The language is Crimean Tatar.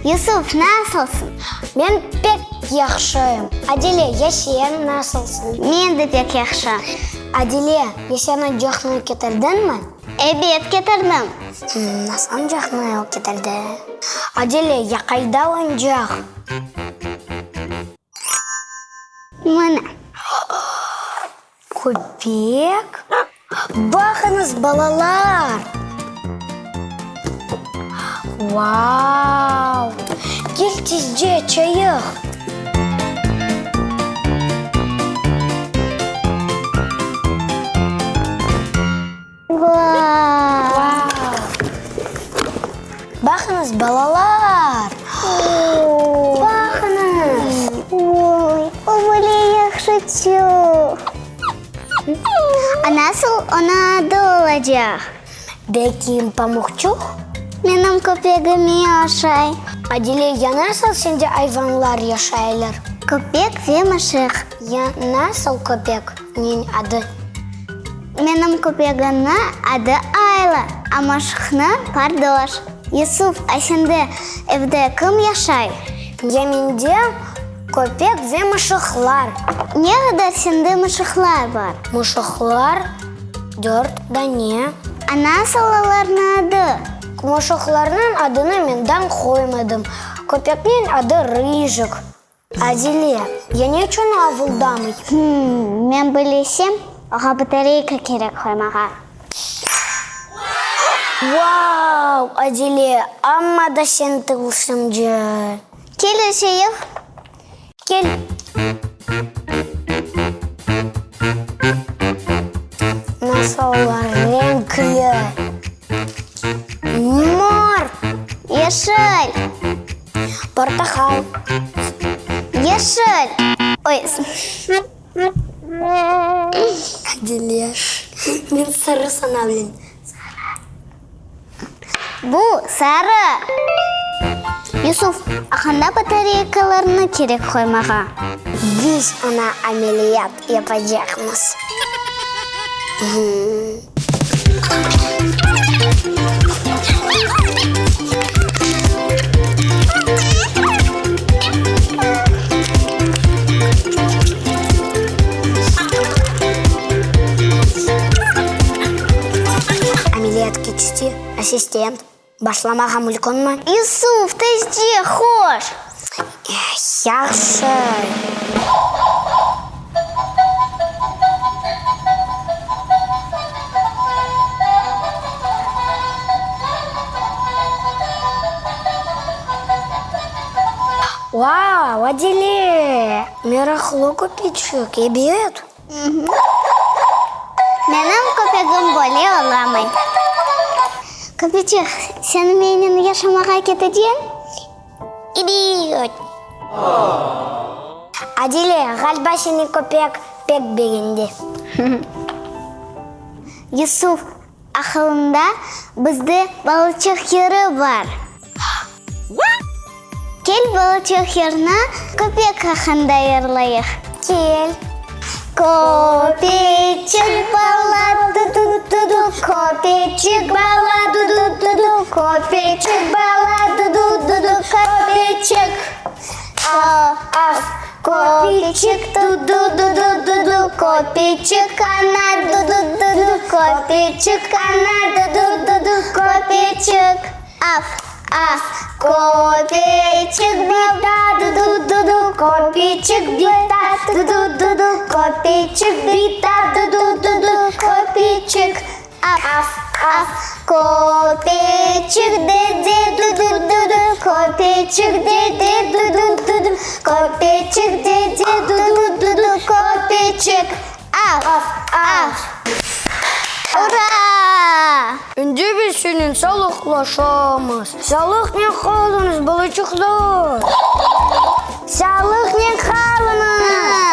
Yusuf, nasılsıñ? Men pek yahşıyım. Adile, ya sen nasılsıñ? Men de pek yahşı. Adile, ya sen oyuncaqnı ketirdiñmi? Ebet, ketirdim. Nasıl oyuncaqnı o ketirdi? Adile, ya qayda oyuncaq? Mına. Köpek? Baqıñız, balalar! Vau! Kel tezce açayıq! Vau! Baqıñız, balalar! Baqıñız! Oy, o böyle yahşıçıq! A nasıl onıñ adı olacaq? Belki Pamuqçuq? Menim köpegime oşay. Adile, ya nasıl sende ayvanlar yaşaylar? Köpek ve mışıq. Ya nasıl köpekniñ adı? Menim köpegimniñ adı Ayla, a mışıqnıñ, Pardoş. Yusuf, a sende evde kim yaşay? Ya mende köpek ve mışıqlar. Ne qadar sende mışıqlar bar? Mışıqlar dört dane. A nasıl olarnıñ adı? Mışıqlarnıñ adını men daa qoymadım. Köpekniñ adı Rıjik. Adile, ya ne içün avuldamay? Hımm, men bilesem, oğa batareyka kerek qoymağa. Vau, Adile, amma da sen tılsımcı! Kel öseyik. Kel. Nasıl olar renkli? Mor! Yeşil! Portaqal. Yeşil. Oy. Adile, men sarı sana bilem. Bu sarı. Yusuf, aqında batareykalarnı kerek qoymağa. Biz oña ameliyat yapacaqmız. Ameliyat keçti, assistent. Başlamağa mülkünmi? Yusuf, tezce, hoş! Yahşı. Vau, Adile! Meraqlı köpeçik, ebet! Menim köpegim böyle olamay. Köpeçik, sen mennen yaşamağa keteceñ? Ebet! Adile, ğaliba seni köpek pek begendi. Yusuf, Aqılında bizde balıçıq yırı bar. Kel balıçıq yırnı köpek aqqında yırlayıq. Kel. Köpeçik bala du-du-du-du, köpeçik bala du-du-du-du, köpeçik bala du-du-du-du, köpeçik. Af, köpeçik du-du-du-du-du-du, köpeçik ana du-du-du-du, köpeçik ana du-du-du-du, köpeçik. Af, af, köpeçik bita du-du-du-du, köpeçik bita du-du-du-du, köpeçik bita du-du-du-du, köpeçik. Af, af, köpeçik dede du-du-du-du, köpeçik dede du-du-du-du, köpeçik dede du-du-du-du, köpeçik. Af, af. Ura! Endi biz senen sağlıqlaşamız. Sağlıqnen qalıñız, balaçıqlar! Sağlıqnen qalıñız!